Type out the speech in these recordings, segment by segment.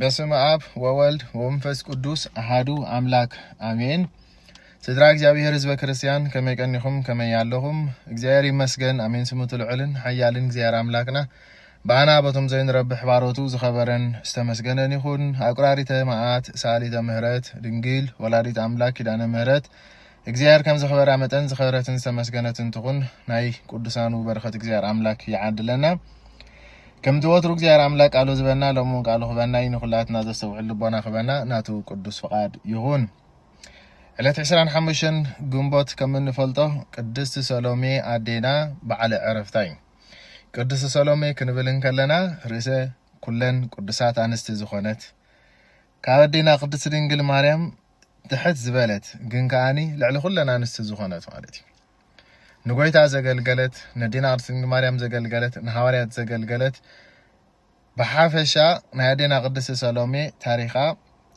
በስመ አብ ወወልድ ወመንፈስ ቅዱስ አሃዱ አምላክ አሜን። ስድራ እግዚኣብሔር ህዝበ ክርስቲያን ከመይ ቀኒኹም? ከመይ ኣለኹም? እግዚኣብሔር ይመስገን፣ ኣሜን ስሙ ትልዑልን ሓያልን እግዚኣብሔር ኣምላክና ብኣና በቶም ዘይንረብሕ ባሮቱ ዝኸበረን ዝተመስገነን ይኹን። ኣቁራሪተ መዓት፣ ሰኣሊተ ምህረት፣ ድንግል ወላዲት ኣምላክ ኪዳነ ምህረት እግዚኣብሔር ከም ዝኸበራ መጠን ዝኸበረትን ዝተመስገነትን ትኹን። ናይ ቅዱሳኑ በረኸት እግዚኣብሔር ኣምላክ ይዓድለና። ከምቲ ወትሩ እግዚኣብሔር ኣምላክ ቃሉ ዝበና፣ ሎሚ እውን ቃሉ ክበና እዩ። ንኹላትና ዘስተውዕል ልቦና ክበና ናቱ ቅዱስ ፍቓድ ይኹን። ዕለት ዕስራን ሓሙሽተን ግንቦት ከም እንፈልጦ ቅድስቲ ሰሎሜ ኣዴና በዓለ ዕረፍታ እዩ። ቅድስቲ ሰሎሜ ክንብል እንከለና ርእሰ ኩለን ቅዱሳት ኣንስቲ ዝኾነት ካብ ኣዴና ቅድስቲ ድንግል ማርያም ትሕት ዝበለት ግን ከዓኒ ልዕሊ ኩለን ኣንስቲ ዝኾነት ማለት እዩ። ንጎይታ ዘገልገለት፣ ነዴና ቅድስቲ ድንግል ማርያም ዘገልገለት፣ ንሃዋርያት ዘገልገለት፣ ብሓፈሻ ናይ ኣዴና ቅድስቲ ሰሎሜ ታሪኻ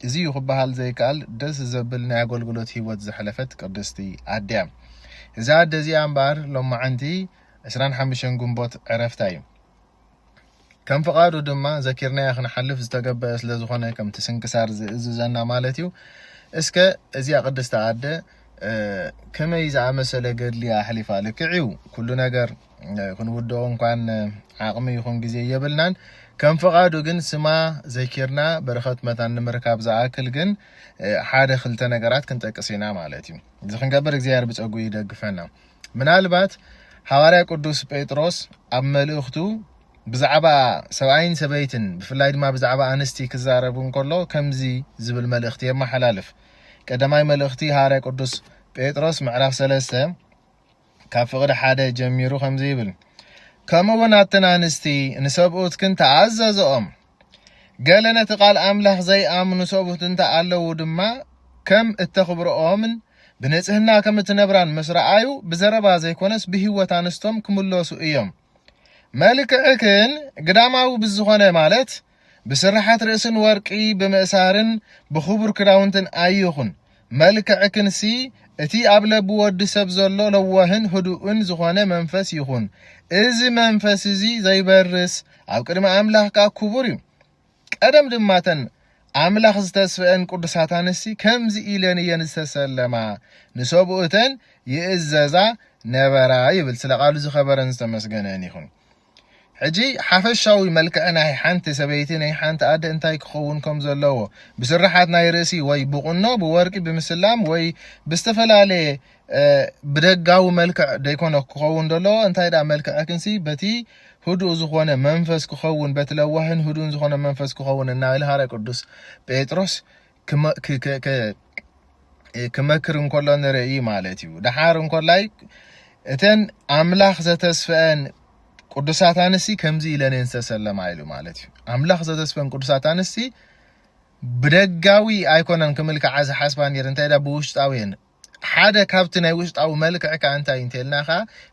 እዚ እዩ ክበሃል ዘይከኣል ደስ ዘብል ናይ ኣገልግሎት ህይወት ዘሕለፈት ቅድስቲ ኣዴያ። እዛ ኣደ እዚኣ እምበኣር ሎማዓንቲ ዕስራን ሓሙሽተን ግንቦት ዕረፍታ እዩ። ከም ፍቓዱ ድማ ዘኪርናያ ክንሓልፍ ዝተገበአ ስለ ዝኾነ ከምቲ ስንክሳር ዝእዝዘና ማለት እዩ። እስከ እዚኣ ቅድስቲ ኣደ ከመይ ዝኣመሰለ ገድሊ ኣሕሊፋ? ልክዕ እዩ ኩሉ ነገር ክንውድኦ እንኳን ዓቕሚ ይኹን ግዜ የብልናን። ከም ፍቓዱ ግን ስማ ዘኪርና በረኸት መታን ንምርካብ ዝኣክል ግን ሓደ ክልተ ነገራት ክንጠቅስ ኢና ማለት እዩ። እዚ ክንገብር እግዚኣብሔር ብጸጉ ይደግፈና። ምናልባት ሃዋርያ ቅዱስ ጴጥሮስ ኣብ መልእኽቱ ብዛዕባ ሰብኣይን ሰበይትን ብፍላይ ድማ ብዛዕባ ኣንስቲ ክዛረብ እንከሎ ከምዚ ዝብል መልእኽቲ የመሓላልፍ። ቀዳማይ መልእኽቲ ሃዋርያ ቅዱስ ጴጥሮስ ምዕራፍ ሰለስተ ካብ ፍቕዲ ሓደ ጀሚሩ ከምዚ ይብል፣ ከምኡ እውን ኣተን ኣንስቲ ንሰብኡትክን ተኣዘዝኦም፣ ገለ ነቲ ቃል ኣምላኽ ዘይኣምኑ ሰብኡት እንተ ኣለዉ ድማ ከም እተኽብርኦምን ብንጽህና ከም እትነብራን ምስ ረኣዩ ብዘረባ ዘይኮነስ ብህይወት ኣንስቶም ክምለሱ እዮም። መልክዕክን ግዳማዊ ብዝኾነ ማለት ብስርሓት ርእስን ወርቂ ብምእሳርን ብኽቡር ክዳውንትን ኣይኹን። መልክዕክንሲ እቲ ኣብ ለብ ወዲ ሰብ ዘሎ ለዋህን ህዱእን ዝኾነ መንፈስ ይኹን። እዚ መንፈስ እዚ ዘይበርስ ኣብ ቅድሚ ኣምላኽ ከኣ ክቡር እዩ። ቀደም ድማ እተን ኣምላኽ ዝተስፈአን ቅዱሳት ኣንስቲ ከምዚ ኢለን እየን ዝተሰለማ፣ ንሰብኡተን ይእዘዛ ነበራ ይብል። ስለ ቃሉ ዝኸበረን ዝተመስገነን ይኹን። ሕጂ ሓፈሻዊ መልክዕ ናይ ሓንቲ ሰበይቲ ናይ ሓንቲ ኣደ እንታይ ክኸውን ከም ዘለዎ ብስርሓት ናይ ርእሲ ወይ ብቁኖ ብወርቂ ብምስላም ወይ ብዝተፈላለየ ብደጋዊ መልክዕ ደይኮነ ክኸውን ዘለዎ እንታይ ደኣ መልክዕክንሲ በቲ ህዱእ ዝኾነ መንፈስ ክኸውን በቲ ለዋህን ህዱእን ዝኾነ መንፈስ ክኸውን እናበለ ሃዋርያ ቅዱስ ጴጥሮስ ክመክር እንከሎ ንርኢ ማለት እዩ። ደሓር እንኮላይ እተን ኣምላኽ ዘተስፈአን ቅዱሳት ኣንስቲ ከምዚ ኢለን እየን ዝተሰለማ ኢሉ ማለት እዩ። ኣምላኽ ዘተስፈን ቅዱሳት ኣንስቲ ብደጋዊ ኣይኮነን ክምልክዓ ዝሓስባ ነይር እንታይ ዳ ብውሽጣዊ እየን። ሓደ ካብቲ ናይ ውሽጣዊ መልክዕ ከ እንታይ እንተልና ከ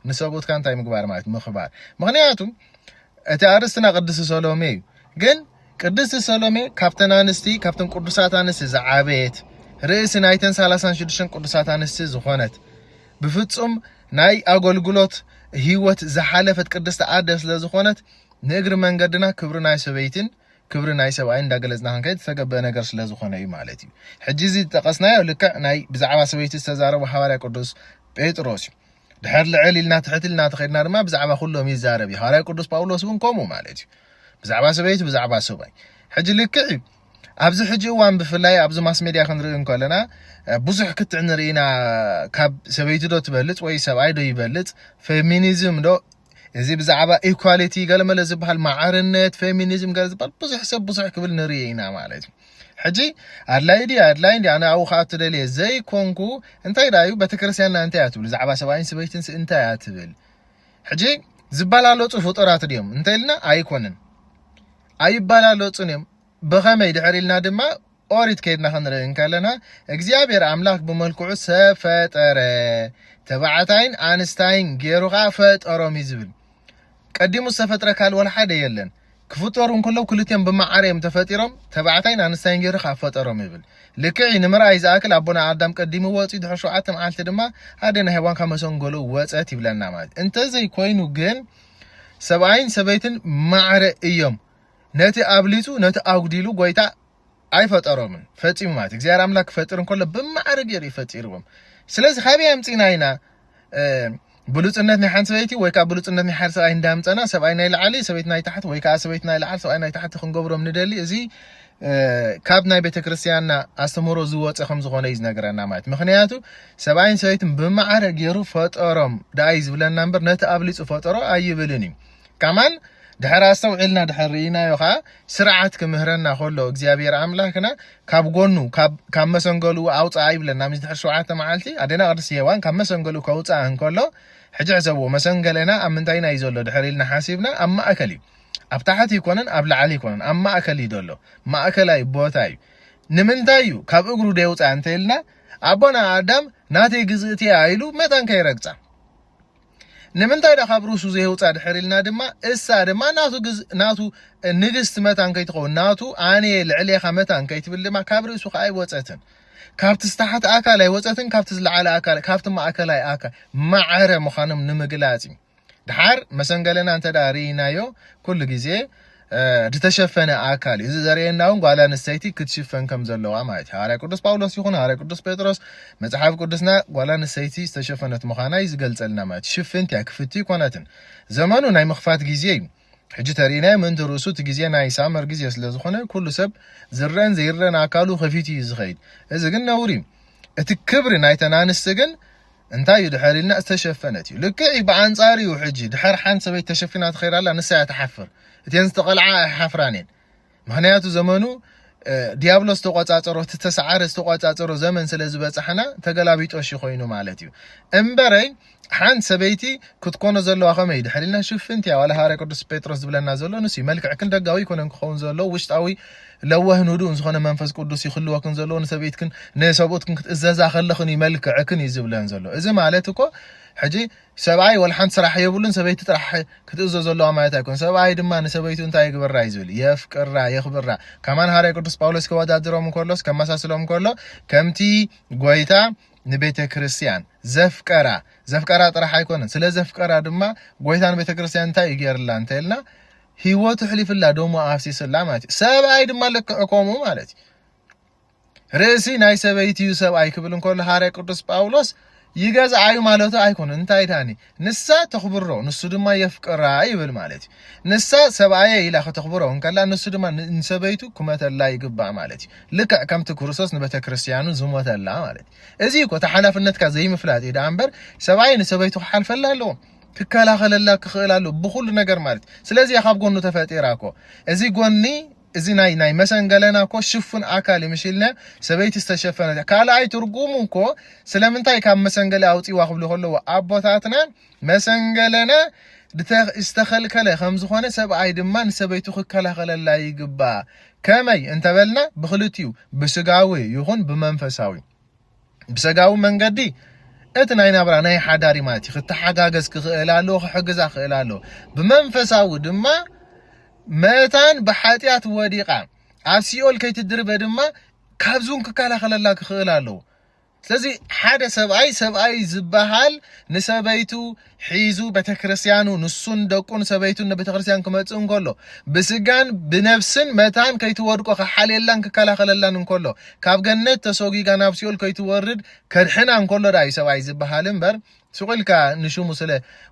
ንሰብኡትካ እንታይ ምግባር ማለት ምኽባር። ምኽንያቱ እቲ ኣርስትና ቅድስቲ ሰሎሜ እዩ። ግን ቅድስቲ ሰሎሜ ካብተን ኣንስቲ ካብተን ቅዱሳት ኣንስቲ ዝዓበየት ርእሲ ናይተን ሰላሳን ሽዱሽተን ቅዱሳት ኣንስቲ ዝኾነት ብፍጹም ናይ ኣገልግሎት ህይወት ዝሓለፈት ቅድስቲ ኣደ ስለ ዝኾነት ንእግሪ መንገድና ክብሪ ናይ ሰበይትን ክብሪ ናይ ሰብኣይ እንዳገለጽና ክንከይድ ዝተገበአ ነገር ስለ ዝኾነ እዩ ማለት እዩ። ሕጂ እዚ ዝጠቐስናዮ ልክዕ ናይ ብዛዕባ ሰበይቲ ዝተዛረቡ ሃዋርያ ቅዱስ ጴጥሮስ እዩ። ድሕር ልዕል ኢልና ትሕት ኢልና ተኸድና ድማ ብዛዕባ ኩሎም ይዛረብ እዩ። ሃዋርያ ቅዱስ ጳውሎስ እውን ከምኡ ማለት እዩ። ብዛዕባ ሰበይቲ ብዛዕባ ሰብኣይ ሕጂ ልክዕ እዩ። ኣብዚ ሕጂ እዋን ብፍላይ ኣብዚ ማስ ሜድያ ክንርኢ እንከለና ብዙሕ ክትዕ ንርኢና ካብ ሰበይቲ ዶ ትበልፅ ወይ ሰብኣይ ዶ ይበልፅ ፌሚኒዝም ዶ እዚ ብዛዕባ ኢኳሊቲ ገለመለ ዝበሃል ማዕርነት ፌሚኒዝም ገለ ዝበሃል ብዙሕ ሰብ ብዙሕ ክብል ንርኢ ኢና ማለት እዩ። ሕጂ ኣድላይ ድዩ ኣድላይ እንዲ ኣነ ኣብኡ ከዓ ትደልየ ዘይኮንኩ እንታይ ዳ እዩ ቤተክርስትያንና እንታይ እያ ትብል ብዛዕባ ሰብኣይን ሰበይትን እንታይ እያ ትብል? ሕጂ ዝበላለፁ ፍጡራት ድዮም እንተ ኢልና ኣይኮንን። ኣይበላለፁን እዮም። ብኸመይ ድሕር ኢልና ድማ ኦሪት ከይድና ክንርኢ እንከለና እግዚኣብሔር ኣምላኽ ብመልክዑ ሰብ ፈጠረ፣ ተባዕታይን ኣንስታይን ገይሩ ከዓ ፈጠሮም እዩ ዝብል። ቀዲሙ ዝተፈጥረ ካልእ ወላ ሓደ የለን። ክፍጠሩ እንከለዉ ክልቲኦም ብማዕረ እዮም ተፈጢሮም፣ ተባዕታይን ኣንስታይን ገይሩ ከዓ ፈጠሮም ይብል። ልክዕ እዩ ንምርኣይ ዝኣክል ኣቦና ኣዳም ቀዲሙ ወፂኡ ድሕሪ ሸውዓተ መዓልቲ ድማ ኣደና ሄዋን ካብ መሰንገሉ ወፀት ይብለና ማለት እንተዘይኮይኑ ግን ሰብኣይን ሰበይትን ማዕረ እዮም። ነቲ ኣብሊፁ ነቲ ኣጉዲሉ ጎይታ ኣይፈጠሮምን ፈጺሙ ማለት እግዚኣብሔር ኣምላክ ክፈጥር እንከሎ ብማዕረ ገይሩ እዩ ፈጢርዎም። ስለዚ ካበይ ኣምጺና ኢና ብሉጽነት ናይ ሓንቲ ሰበይቲ ወይ ከዓ ብሉጽነት ናይ ሓደ ሰብኣይ እንዳምጸና ሰብኣይ ናይ ላዕሊ ሰበይቲ ናይ ታሕቲ ወይ ከዓ ሰበይቲ ናይ ላዕሊ ሰብኣይ ናይ ታሕቲ ክንገብሮም ንደሊ? እዚ ካብ ናይ ቤተክርስትያንና ኣስተምህሮ ዝወፀ ከም ዝኾነ እዩ ዝነግረና ማለት። ምክንያቱ ሰብኣይን ሰበይትን ብማዕረ ገይሩ ፈጠሮም ደኣ እዩ ዝብለና እምበር ነቲ ኣብሊፁ ፈጠሮ ኣይብልን እዩ። ከማን ድሕር ኣስተውዒልና ድሕር ርኢናዮ ከዓ ስርዓት ክምህረና ከሎ እግዚኣብሔር ኣምላክና ካብ ጎኑ ካብ መሰንገሉ ኣውፅኣ ይብለና። ምስ ድሕር ሸውዓተ መዓልቲ ኣደና ቅድስቲ ሄዋን ካብ መሰንገሉ ከውፅኣ እንከሎ ሕጂ ሕሰብዎ፣ መሰንገለና ኣብ ምንታይና እዩ ዘሎ ድሕር ኢልና ሓሲብና ኣብ ማእከል እዩ። ኣብ ታሕቲ ይኮነን ኣብ ላዕሊ ይኮነን ኣብ ማእከል እዩ ዘሎ። ማእከላይ ቦታ እዩ። ንምንታይ እዩ ካብ እግሩ ደውፃ እንተ ኢልና ኣቦና ኣዳም ናተይ ግዝእቲ እያ ኢሉ መታን ከይረግፃ ንምንታይ ዳ ካብ ርእሱ ዘይውፃ ድሕር ኢልና ድማ እሳ ድማ ናቱ ግዝ ናቱ ንግስቲ መታን ከይትኸውን ናቱ ኣነ ልዕሌኻ መታን ከይትብል ድማ ካብ ርእሱ ከዓ ኣይወፀትን። ካብቲ ዝተሓተ ኣካል ኣይወፀትን፣ ካብቲ ዝለዓለ ኣካል ካብቲ ማእከላይ ኣካል ማዕረ ምዃኖም ንምግላፅ እዩ። ድሓር መሰንገለና እንተ ደኣ ርኢናዮ ኩሉ ግዜ ዝተሸፈነ ኣካል እዩ። እዚ ዘርእየና እውን ጓል ኣንስተይቲ ክትሽፈን ከም ዘለዋ ማለት እዩ። ሃዋርያ ቅዱስ ጳውሎስ ይኹን ሃዋርያ ቅዱስ ጴጥሮስ መጽሓፍ ቅዱስና ጓል ኣንስተይቲ ዝተሸፈነት ምዃና እዩ ዝገልጸልና ማለት እዩ። ሽፍንቲ እያ፣ ክፍቲ ኣይኮነትን። ዘመኑ ናይ ምኽፋት ግዜ እዩ። ሕጂ ተርእናዮ ምእንቲ ርእሱ እቲ ግዜ ናይ ሳመር ግዜ ስለ ዝኾነ ኩሉ ሰብ ዝረአን ዘይረአን ኣካሉ ከፊቱ እዩ ዝኸይድ። እዚ ግን ነውሪ እዩ። እቲ ክብሪ ናይተን ኣንስቲ ግን እንታይ እዩ ድሕር ኢልና ዝተሸፈነት እዩ። ልክዕ እዩ ብኣንጻር እዩ። ሕጂ ድሕር ሓንቲ ሰበይቲ ተሸፊና ትኸይድ ኣላ ንሳ እያ ትሓፍር። እተን ዝተቐልዓ ኣይሓፍራን እየን። ምክንያቱ ዘመኑ ዲያብሎስ ዝተቆጻጸሮ እቲ ተሰዓረ ዝተቆጻጸሮ ዘመን ስለ ዝበጻሕና ተገላቢጦሽ ኮይኑ ማለት እዩ። እምበረይ ሓንቲ ሰበይቲ ክትኮኖ ዘለዋ ከመይ ድሕር ኢልና ሽፍንቲ እያ። ዋላ ሃዋርያ ቅዱስ ጴጥሮስ ዝብለና ዘሎ ንሱ እዩ። መልክዕክን ደጋዊ ይኮነን ክኸውን ዘሎ ውሽጣዊ ለዋህን ህዱእን ዝኾነ መንፈስ ቅዱስ ይኽልወክን ዘለዎ ንሰበይትክን ንሰብኡትክን ክትእዘዛ ከለኽን እዩ መልክዕክን እዩ ዝብለን ዘሎ። እዚ ማለት እኮ ሕጂ ሰብኣይ ወላ ሓንቲ ስራሕ የብሉን፣ ሰበይቲ ጥራሕ ክትእዞ ዘለዋ ማለት ኣይኮን። ሰብኣይ ድማ ንሰበይቱ እንታይ ይግበራ እዩ ዝብል? የፍቅራ፣ የኽብራ። ከማን ሃዋርያ ቅዱስ ጳውሎስ ከወዳድሮም እንከሎስ ከመሳስሎም እንከሎ ከምቲ ጎይታ ንቤተ ክርስቲያን ዘፍቀራ ዘፍቀራ ጥራሕ ኣይኮነን፣ ስለ ዘፍቀራ ድማ ጎይታ ንቤተ ክርስቲያን እንታይ እዩ ገይርላ እንተ ኢልና ህይወቱ ሕሊፍላ ደሞ ኣፍሲስላ ማለት እዩ። ሰብኣይ ድማ ልክዕ ከምኡ ማለት እዩ። ርእሲ ናይ ሰበይቲ እዩ ሰብኣይ ክብል እንከሎ ሃዋርያ ቅዱስ ጳውሎስ ይገዝኣ እዩ ማለቱ ኣይኮነን። እንታይ ዳኒ ንሳ ተኽብሮ ንሱ ድማ የፍቅራ ይብል ማለት እዩ። ንሳ ሰብኣየ ኢላ ከተኽብሮ እንከላ ንሱ ድማ ንሰበይቱ ክመተላ ይግባእ ማለት እዩ። ልክዕ ከምቲ ክርስቶስ ንቤተ ክርስቲያኑ ዝሞተላ ማለት እዩ። እዚ እኮ እቲ ሓላፍነትካ ዘይምፍላጥ እዩ ደኣ እምበር ሰብኣይ ንሰበይቱ ክሓልፈላ ኣለዎ፣ ክከላኸለላ ክኽእል ኣለዎ ብኩሉ ነገር ማለት እዩ። ስለዚ እያ ካብ ጎኑ ተፈጢራ እኮ። እዚ ጎኒ እዚ ናይ ናይ መሰንገለና እኮ ሽፉን ኣካል እዩ ምሽ ኢልና ሰበይቲ ዝተሸፈነት እያ። ካልኣይ ትርጉሙ እኮ ስለምንታይ ካብ መሰንገለ ኣውፅዋ ክብሉ ከለዎ ኣቦታትና መሰንገለና ዝተኸልከለ ከም ዝኾነ ሰብኣይ ድማ ንሰበይቱ ክከላኸለላ ይግባእ። ከመይ እንተበልና ብክልቲኡ ብስጋዊ ይኹን ብመንፈሳዊ። ብሰጋዊ መንገዲ እቲ ናይ ናብራ ናይ ሓዳሪ ማለት እዩ ክተሓጋገዝ ክኽእል ኣለዎ፣ ክሕግዛ ክኽእል ኣለዎ። ብመንፈሳዊ ድማ መታን ብሓጢኣት ወዲቓ ኣብ ሲኦል ከይትድርበ ድማ ካብዚ እውን ክከላኸለላ ክኽእል ኣለዎ። ስለዚ ሓደ ሰብኣይ ሰብኣይ ዝበሃል ንሰበይቱ ሒዙ ቤተክርስትያኑ ንሱን ደቁን ሰበይቱን ንቤተክርስትያን ክመጽእ እንከሎ ብስጋን ብነፍስን መታን ከይትወድቆ ክሓልየላን ክከላኸለላን እንከሎ ካብ ገነት ተሰጒጋ ናብ ሲኦል ከይትወርድ ከድሕና እንከሎ ዳ እዩ ሰብኣይ ዝበሃል እምበር ሱቕ ኢልካ ንሽሙ ስለ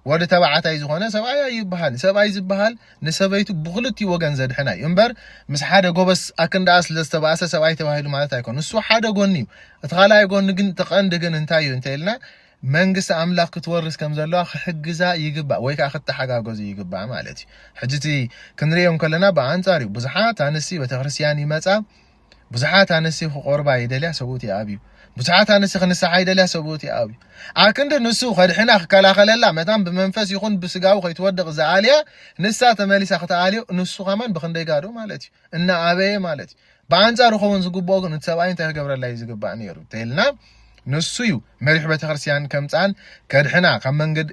ወዲ ተባዕታይ ዝኾነ ሰብኣይ ኣይበሃል። ሰብኣይ ዝበሃል ንሰበይቱ ብክልቲኡ ወገን ዘድሕና እዩ እምበር ምስ ሓደ ጎበስ ኣክንዳኣ ስለ ዝተባእሰ ሰብኣይ ተባሂሉ ማለት ኣይኮን። እሱ ሓደ ጎኒ እዩ። እቲ ካልኣይ ጎኒ ግን እቲ ቀንዲ ግን እንታይ እዩ እንተ ኢልና መንግስቲ ኣምላኽ ክትወርስ ከም ዘለዋ ክሕግዛ ይግባእ ወይ ከዓ ክተሓጋገዙ ይግባእ ማለት እዩ። ሕጂ እቲ ክንሪኦ እንከለና ብኣንጻር እዩ ብዙሓት ኣንስቲ ቤተክርስትያን ይመጻ ብዙሓት ኣንስቲ ክቆርባ ይደልያ ሰብኡት ይኣብዩ። ብዙሓት ኣንስቲ ክንስሓ ይደልያ ሰብኡት ይኣብዩ። ኣክንዲ ንሱ ከድሕና ክከላኸለላ መታን ብመንፈስ ይኹን ብስጋዊ ከይትወድቕ ዝኣልያ ንሳ ተመሊሳ ክትኣልዮ ንሱ ከማን ብክንደይ ጋዶ ማለት እዩ እናኣበየ ማለት እዩ። ብኣንጻሩ ከውን ዝግብኦ ግን እቲ ሰብኣይ እንታይ ክገብረላ እዩ ዝግባእ ነይሩ እንተኢልና ንሱ እዩ መሪሕ ቤተክርስትያን ከምፃን ከድሕና ካብ መንገድ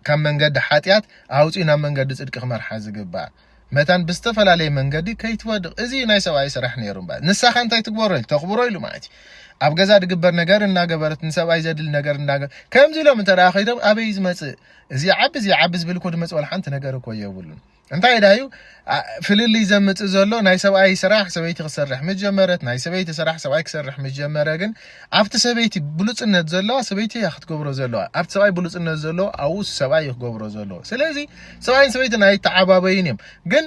ካብ መንገዲ ሓጢኣት ኣውፂኡ ናብ መንገዲ ፅድቂ ክመርሓ ዝግባእ መታን ብዝተፈላለየ መንገዲ ከይትወድቕ እዚ ናይ ሰብኣይ ስራሕ ነይሩ እምበር ንሳኻ እንታይ ትግበሮ ኢሉ ተኽብሮ ኢሉ ማለት እዩ። ኣብ ገዛ ዝግበር ነገር እናገበረት፣ ንሰብኣይ ዘድሊ ነገር እናገ-፣ ከምዚ ኢሎም እንተ ደኣ ከይዶም ኣበይ ዝመጽእ? እዚ ዓቢ፣ እዚ ዓቢ ዝብል እኮ ዝመጽእ ዋላ ሓንቲ ነገር እኮ የብሉን። እንታይ ደኣ እዩ? ኣ-፣ ፍልልይ ዘምጽእ ዘሎ ናይ ሰብኣይ ስራሕ ሰበይቲ ክሰርሕ ምስ ጀመረት፣ ናይ ሰበይቲ ስራሕ ሰብኣይ ክሰርሕ ምስ ጀመረ ግን ኣብቲ ሰበይቲ ብሉጽነት ዘለዋ ሰበይቲ እያ ክትገብሮ ዘለዋ። ኣብቲ ሰብኣይ ብሉጽነት ዘለዎ ኣብኡ ሰብኣይ እዩ ክገብሮ ዘለዎ። ስለዚ ሰብኣይን ሰበይትን ኣይተዓባበዩን እዮም። ግን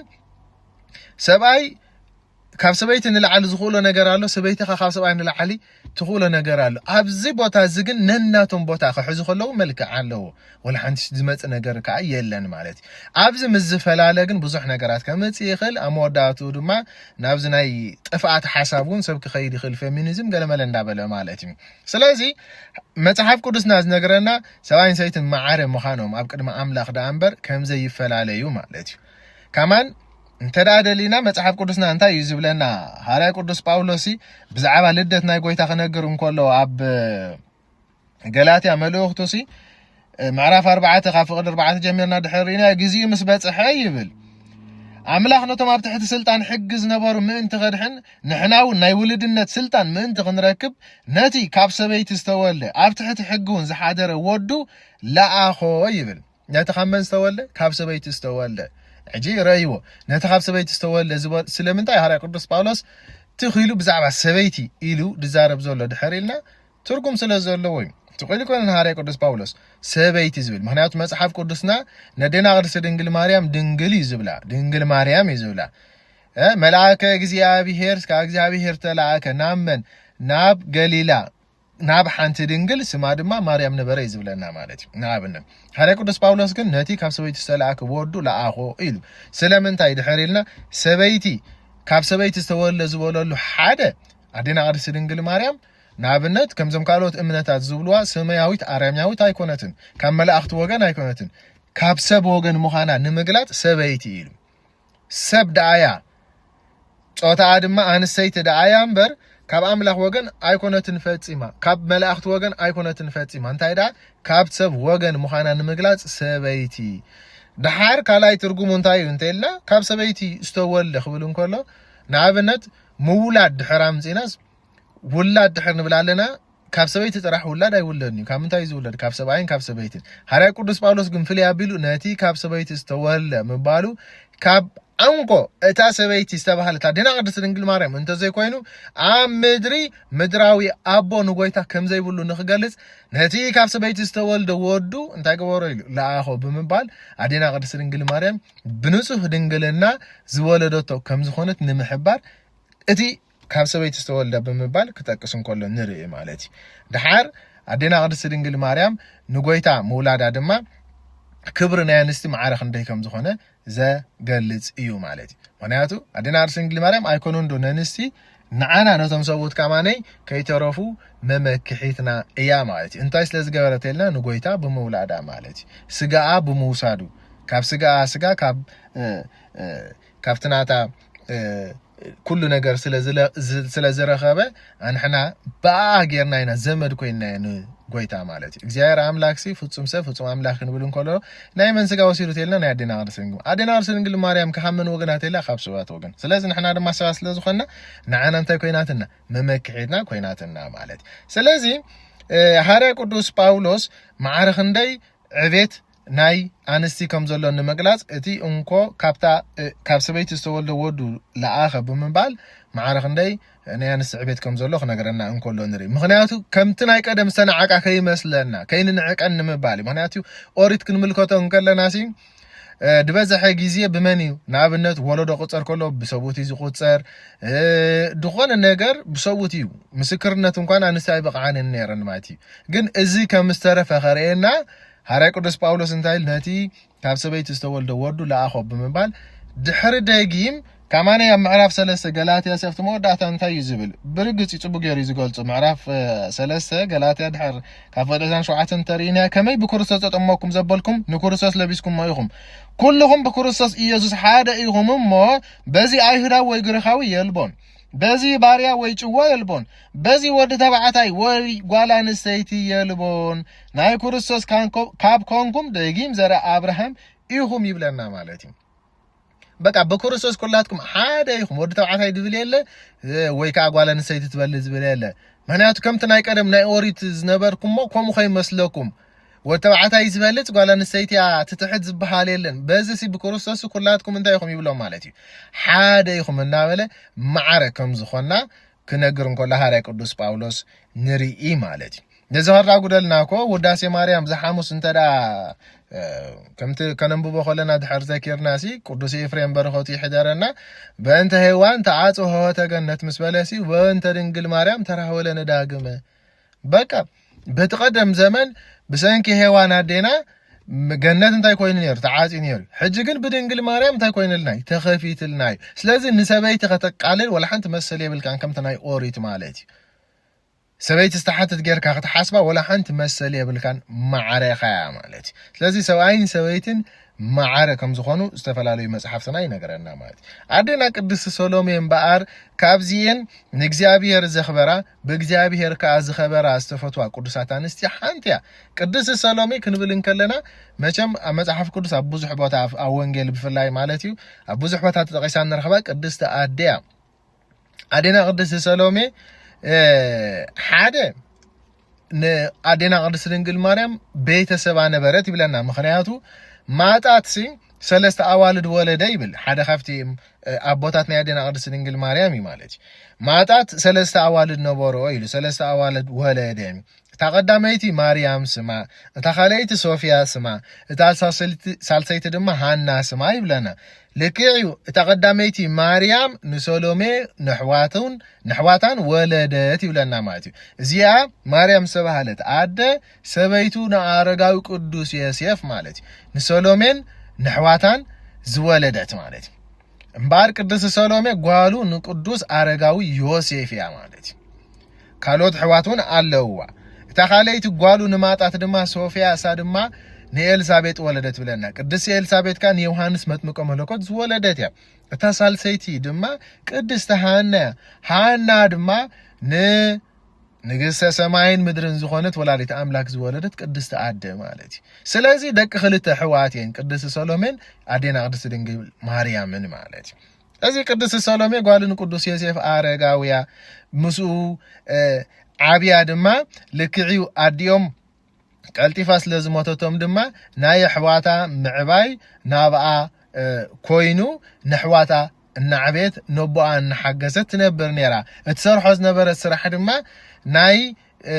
ሰብኣይ ካብ ሰበይቲ ንላዕሊ ዝኽእሎ ነገር ኣሎ፣ ሰበይቲ ከ ካብ ሰብኣይ ንላዕሊ ትኽእሎ ነገር ኣሎ። ኣብዚ ቦታ እዚ ግን ነናቶም ቦታ ክሕዙ ከለዉ መልክዕ ኣለዎ። ወላ ሓንቲ ዝመጽእ ነገር ከኣ የለን ማለት እዩ። ኣብዚ ምስ ዝፈላለ ግን ብዙሕ ነገራት ከምጽእ ይኽእል። ኣብ መወዳእትኡ ድማ ናብዚ ናይ ጥፍኣት ሓሳብ እውን ሰብ ክኸይድ ይኽእል። ፌሚኒዝም ገለመለ እንዳበለ ማለት እዩ። ስለዚ መጽሓፍ ቅዱስና ዝነግረና ሰብኣይን ሰበይትን ማዕረ ምዃኖም ኣብ ቅድሚ ኣምላኽ ደኣ እምበር ከም ዘይፈላለዩ ማለት እዩ። ከማን እንተ ደኣ ደሊና መጽሓፍ ቅዱስና እንታይ እዩ ዝብለና? ሃዋርያ ቅዱስ ጳውሎስ ብዛዕባ ልደት ናይ ጎይታ ክነግር እንከሎ ኣብ ገላትያ መልእኽቱ ሲ ምዕራፍ ኣርባዕተ ካብ ፍቕዲ ኣርባዕተ ጀሚርና ድሕር ርኢና ግዜኡ ምስ በጽሐ ይብል፣ ኣምላኽ ነቶም ኣብ ትሕቲ ስልጣን ሕጊ ዝነበሩ ምእንቲ ከድሕን ንሕና እውን ናይ ውልድነት ስልጣን ምእንቲ ክንረክብ ነቲ ካብ ሰበይቲ ዝተወልደ ኣብ ትሕቲ ሕጊ እውን ዝሓደረ ወዱ ለኣኾ ይብል። ነቲ ካብ መን ዝተወልደ? ካብ ሰበይቲ ዝተወልደ። ሕጂ ረእይዎ፣ ነቲ ካብ ሰበይቲ ዝተወልደ ዝበ-፣ ስለምንታይ ሃዋርያ ቅዱስ ጳውሎስ ትኽ ኢሉ ብዛዕባ ሰበይቲ ኢሉ ድዛረብ ዘሎ ድሕር ኢልና ትርጉም ስለ ዘለዎ እዩ። ትኽእል ይኮነ ሃዋርያ ቅዱስ ጳውሎስ ሰበይቲ ዝብል፣ ምክንያቱ መጽሓፍ ቅዱስና ነዴና ቅድስቲ ድንግል ማርያም ድንግል እዩ ዝብላ፣ ድንግል ማርያም እዩ ዝብላ። እ፣ መልኣከ እግዚኣብሔር ካብ እግዚኣብሔር ተላእከ ናብ መን? ናብ ገሊላ ናብ ሓንቲ ድንግል ስማ ድማ ማርያም ነበረ እዩ ዝብለና ማለት እዩ። ንኣብነት ሃዋርያ ቅዱስ ጳውሎስ ግን ነቲ ካብ ሰበይቲ ዝተላእከ ወዱ ለኣኾ ኢሉ። ስለምንታይ ድሕር ኢልና ሰበይቲ ካብ ሰበይቲ ዝተወልደ ዝበለሉ ሓደ ኣዴና ቅድስቲ ድንግል ማርያም ንኣብነት ከምዞም ካልኦት እምነታት ዝብልዋ ሰማያዊት ኣርያምያዊት ኣይኮነትን፣ ካብ መላእኽቲ ወገን ኣይኮነትን፣ ካብ ሰብ ወገን ምዃና ንምግላጽ ሰበይቲ ኢሉ። ሰብ ደኣያ ጾታኣ ድማ ኣንስተይቲ ደኣያ እምበር ካብ ኣምላኽ ወገን ኣይኮነትን ፈጺማ፣ ካብ መላእኽቲ ወገን ኣይኮነትን ፈጺማ። እንታይ ደኣ ካብ ሰብ ወገን ምዃና ንምግላጽ ሰበይቲ። ደሓር ካልኣይ ትርጉሙ እንታይ እዩ እንተኢልና ካብ ሰበይቲ ዝተወልደ ክብል እንከሎ ንኣብነት ምውላድ ድሕር ኣምጺናስ ውላድ ድሕር ንብል ኣለና፣ ካብ ሰበይቲ ጥራሕ ውላድ ኣይውለድን እዩ። ካብ ምንታይ እዩ ዝውለድ? ካብ ሰብኣይን ካብ ሰበይትን። ሃዋርያ ቅዱስ ጳውሎስ ግን ፍልይ ኣቢሉ ነቲ ካብ ሰበይቲ ዝተወልደ ምባሉ ካብ ኣንጎ እታ ሰበይቲ ዝተባህለት ኣዴና ቅድስቲ ድንግል ማርያም እንተዘይኮይኑ ኣብ ምድሪ ምድራዊ ኣቦ ንጎይታ ከም ዘይብሉ ንክገልጽ ነቲ ካብ ሰበይቲ ዝተወልደ ወዱ እንታይ ገበሮ ኢሉ ለኣኾ ብምባል ኣዴና ቅድስቲ ድንግል ማርያም ብንጹህ ድንግልና ዝወለደቶ ከም ዝኾነት ንምሕባር እቲ ካብ ሰበይቲ ዝተወልደ ብምባል ክጠቅስ እንከሎ ንርኢ ማለት እዩ። ደሓር ኣዴና ቅድስቲ ድንግል ማርያም ንጎይታ ምውላዳ ድማ ክብሪ ናይ ኣንስቲ ማዕረ ክንደይ ከም ዝኾነ ዘገልጽ እዩ ማለት እዩ። ምክንያቱ ኣዴና ቅድስቲ ድንግል ማርያም ኣይኮኑን ዶ ነንስቲ ንዓና ነቶም ሰብኡት ከማነይ ከይተረፉ መመክሒትና እያ ማለት እዩ። እንታይ ስለ ዝገበረት ኢልና ንጎይታ ብምውላዳ ማለት እዩ። ስጋኣ ብምውሳዱ ካብ ስጋኣ ስጋ ካብ እ፣ እ፣ ካብቲ ናታ እ፣ ኩሉ ነገር ስለ ዝለ- ዝ- ስለ ዝረኸበ ኣንሕና ብኣ ጌርና ኢና ዘመድ ኮይንናዮ ንጎይታ ማለት እዩ። እግዚኣብሔር ኣምላክ ሲ ፍጹም ሰብ ፍጹም ኣምላክ ክንብል እንከሎ ናይ መን ስጋ ወሲዱ ተልና ናይ ኣዴና ቅድስቲ ድንግል ኣዴና ቅድስቲ ድንግል ማርያም ካብ መን ወገና ተላ ካብ ሰባት ወገን። ስለዚ ንሕና ድማ ሰባት ስለ ዝኾንና ንዓና እንታይ ኮይናትና መመክሒትና ኮይናትና ማለት እዩ። ስለዚ እ፣ ሃዋርያ ቅዱስ ጳውሎስ ማዕረ ክንደይ ዕቤት ናይ ኣንስቲ ከም ዘሎ ንምግላጽ እቲ እንኮ ካብታ እ፣ ካብ ሰበይቲ ዝተወልደ ወዱ ለኣኸ ብምባል ማዕረ ክንደይ ናይ ኣንስቲ ዕቤት ከም ዘሎ ክነግረና እንከሎ ንርኢ። ምክንያቱ ከምቲ ናይ ቀደም ዝተናዓቃ ከይመስለና ከይንንዕቀን ንምባል እዩ። ምክንያቱ ኦሪት ክንምልከቶ እንከለና ሲ እ፣ ዝበዝሐ ግዜ ብመን እዩ? ንኣብነት ወለዶ ቁጸር ከሎ ብሰብኡት እዩ ዝቁጸር። እ፣ ዝኾነ ነገር ብሰብኡት እዩ። ምስክርነት እንኳን ኣንስቲ ኣይበቕዓንን ነይረን ማለት እዩ። ግን እዚ ከም ዝተረፈ ከርእየና ሃዋርያ ቅዱስ ጳውሎስ እንታይ ኢሉ ነቲ ካብ ሰበይቲ ዝተወልደ ወዱ ለኣኾ ብምባል ድሕሪ ደጊም ከማነይ ኣብ ምዕራፍ ሰለስተ ገላትያ ሰፍቲ መወዳእታ እንታይ እዩ ዝብል? ብርግጽ እዩ ጽቡቅ ገይሩ እዩ ዝገልጾ። ምዕራፍ እ፣ ሰለስተ ገላትያ ድሕር ካብ ፍቕዲ ዕስራን ሸውዓተን እንተርኢና ከመይ ብክርስቶስ ተጠመኩም ዘበልኩም ንክርስቶስ ለቢስኩሞ ኢኹም። ኩልኹም ብክርስቶስ ኢየሱስ ሓደ ኢኹም እሞ በዚ ኣይሁዳዊ ወይ ግሪኻዊ የልቦን። በዚ ባርያ ወይ ጭዋ የልቦን። በዚ ወዲ ተባዕታይ ወይ ጓል ኣንስተይቲ የልቦን። ናይ ክርስቶስ ካንኮ- ካብ ኮንኩም ደጊም ዘረ ኣብርሃም ኢኹም ይብለና ማለት እዩ። በቃ ብክርስቶስ ኩላትኩም ሓደ ኢኹም። ወዲ ተባዕታይ ዝብል የለ፣ እ፣ ወይ ከዓ ጓል ኣንስተይቲ ትበል ዝብል የለ። ምኽንያቱ ከምቲ ናይ ቀደም ናይ ኦሪት ዝነበርኩሞ ከምኡ ከይመስለኩም። ወዲ ተባዕታይ ዝበልጽ፣ ጓል ኣንስተይቲ እያ ትትሕት ዝበሃል የለን። በዚ ሲ ብክርስቶስ ኩላትኩም እንታይ ኢኹም ይብሎም ማለት እዩ። ሓደ ኢኹም እናበለ ማዕረ ከም ዝኾና ክነግር እንከሎ ሃዋርያ ቅዱስ ጳውሎስ ንርኢ ማለት እዩ። ነዚ ኸርዳ ጉደልና እኮ ውዳሴ ማርያም ዝሓሙስ እንተ ደኣ፣ እ፣ ከምቲ ከነንብቦ ከለና ድሕር ዘኪርና ሲ ቅዱስ ኤፍሬም በረኸቱ ይሕደረና። በእንተ ሔዋን ተዓጽ ኆኆተ ገነት ምስ በለሲ፣ በእንተ ድንግል ማርያም ተራህወ ለነ ዳግመ። በቃ በቲ ቀደም ዘመን ብሰንኪ ሔዋን ኣዴና ም-፣ ገነት እንታይ ኮይኑ ነይሩ? ተዓጽዩ ነይሩ። ሕጂ ግን ብድንግል ማርያም እንታይ ኮይንልና እዩ? ተኸፊትልና እዩ። ስለዚ ንሰበይቲ ከተቃልል ወላ ሓንቲ መሰል የብልካን፣ ከምቲ ናይ ኦሪት ማለት እዩ። ሰበይቲ ዝተሓተት ጌርካ ክትሓስባ ወላ ሓንቲ መሰል የብልካን፣ ማዕረ ኢኻ እያ ማለት እዩ። ስለዚ ሰብኣይን ሰበይትን ማዕረ ከም ዝኾኑ ዝተፈላለዩ መጽሓፍትና ይነግረና ማለት እዩ። ኣዴና ቅድስቲ ሰሎሜ እምበኣር ካብዚኤን ንእግዚኣብሔር ዘኽበራ፣ ብእግዚኣብሔር ከኣ ዝኸበራ ዝተፈትዋ ቅዱሳት ኣንስቲ ሓንቲ እያ። ቅድስቲ ሰሎሜ ክንብል እንከለና መቸም ኣብ መጽሓፍ ቅዱስ ኣብ ብዙሕ ቦታ፣ ኣብ፣ ኣብ ወንጌል ብፍላይ ማለት እዩ፣ ኣብ ብዙሕ ቦታ ተጠቒሳ እንረኽባ ቅድስቲ ኣዴ እያ። ኣዴና ቅድስቲ ሰሎሜ፣ እ፣ ሓደ ንኣዴና ቅድስቲ ድንግል ማርያም ቤተሰባ ነበረት ይብለና። ምኽንያቱ ማጣትሲ ሰለስተ ኣዋልድ ወለደ ይብል። ሓደ ካብቲ፣ እ፣ ኣቦታት ናይ ኣዴና ቅድስቲ ድንግል ማርያም እዩ ማለት እዩ። ማጣት ሰለስተ ኣዋልድ ነበሮ ኢሉ፣ ሰለስተ ኣዋልድ ወለደ። እታ ቀዳመይቲ ማርያም ስማ፣ እታ ካልኣይቲ ሶፍያ ስማ፣ እታ ሳልሰይቲ፣ ሳልሰይቲ ድማ ሃና ስማ ይብለና። ልክዕ እዩ፣ እታ ቀዳመይቲ ማርያም ንሰሎሜ ነሕዋቱን፣ ነሕዋታን ወለደት ይብለና ማለት እዩ። እዚኣ ማርያም ዝተባህለት ኣደ ሰበይቱ ንኣረጋዊ ቅዱስ ዮሴፍ ማለት እዩ። ንሰሎሜን ነሕዋታን ዝወለደት ማለት እዩ። እምበኣር ቅድስቲ ሰሎሜ ጓሉ ንቅዱስ ኣረጋዊ ዮሴፍ እያ ማለት እዩ። ካልኦት ኣሕዋት እውን ኣለውዋ። እታ ካልኣይቲ ጓሉ ንማጣት ድማ ሶፍያ፣ እሳ ድማ ንኤልሳቤጥ ወለደት ብለና። ቅድስቲ ኤልሳቤጥ ከኣ ንዮሃንስ መጥምቀ መለኮት ዝወለደት እያ። እታ ሳልሰይቲ ድማ ቅድስቲ ሃና እያ። ሃና ድማ ንንግስተ ሰማይን ምድርን ዝኾነት ወላዲት ኣምላክ ዝወለደት ቅድስቲ ኣደ ማለት እዩ። ስለዚ ደቂ ክልተ ኣሕዋት እየን፣ ቅድስቲ ሰሎሜን ኣዴና ቅድስቲ ድንግል ማርያምን ማለት እዩ። እዚ ቅድስቲ ሰሎሜ ጓል ንቅዱስ ዮሴፍ ኣረጋዊ እያ። ምስኡ፣ እ፣ ዓብያ ድማ ልክዕ እዩ፣ ኣዲኦም ቀልጢፋ ስለ ዝሞተቶም ድማ ናይ ኣሕዋታ ምዕባይ ናብኣ፣ እ፣ ኮይኑ፣ ነሕዋታ እናዕበየት ነቦኣ እናሓገዘት ትነብር ነይራ። እትሰርሖ ዝነበረት ስራሕ ድማ ናይ፣ እ፣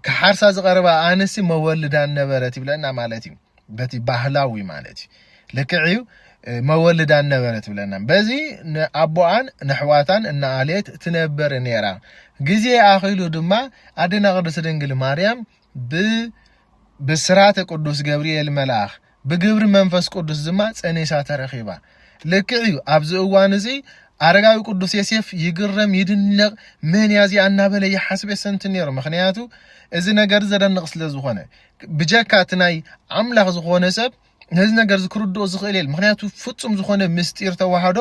ክሓርሳ ዝቐርባ ኣንስቲ መወልዳን ነበረት ይብለና ማለት እዩ። በቲ ባህላዊ ማለት እዩ። ልክዕ እዩ፣ እ፣ መወልዳን ነበረት ይብለና። በዚ ንኣቦኣን ነሕዋታን እናኣለየት ትነብር ነይራ። ግዜ ኣኺሉ ድማ ኣዴና ቅድስቲ ድንግል ማርያም ብ-፣ ብስራተ ቅዱስ ገብርኤል መልኣኽ፣ ብግብሪ መንፈስ ቅዱስ ድማ ጸኒሳ ተረኺባ። ልክዕ እዩ፣ ኣብዚ እዋን እዚ ኣረጋዊ ቅዱስ ዮሴፍ ይግረም፣ ይድነቕ፣ "መን እያ እዚኣ?" እናበለ ይሓስብ የሰንትን ነይሩ። ምኽንያቱ እዚ ነገር ዘደንቕ ስለ ዝኾነ፣ ብጀካ እቲ ናይ ኣምላኽ ዝኾነ ሰብ ነዚ ነገር እዚ ክርድኦ ዝኽእል የለን። ምኽንያቱ ፍጹም ዝኾነ ምስጢር ተዋህዶ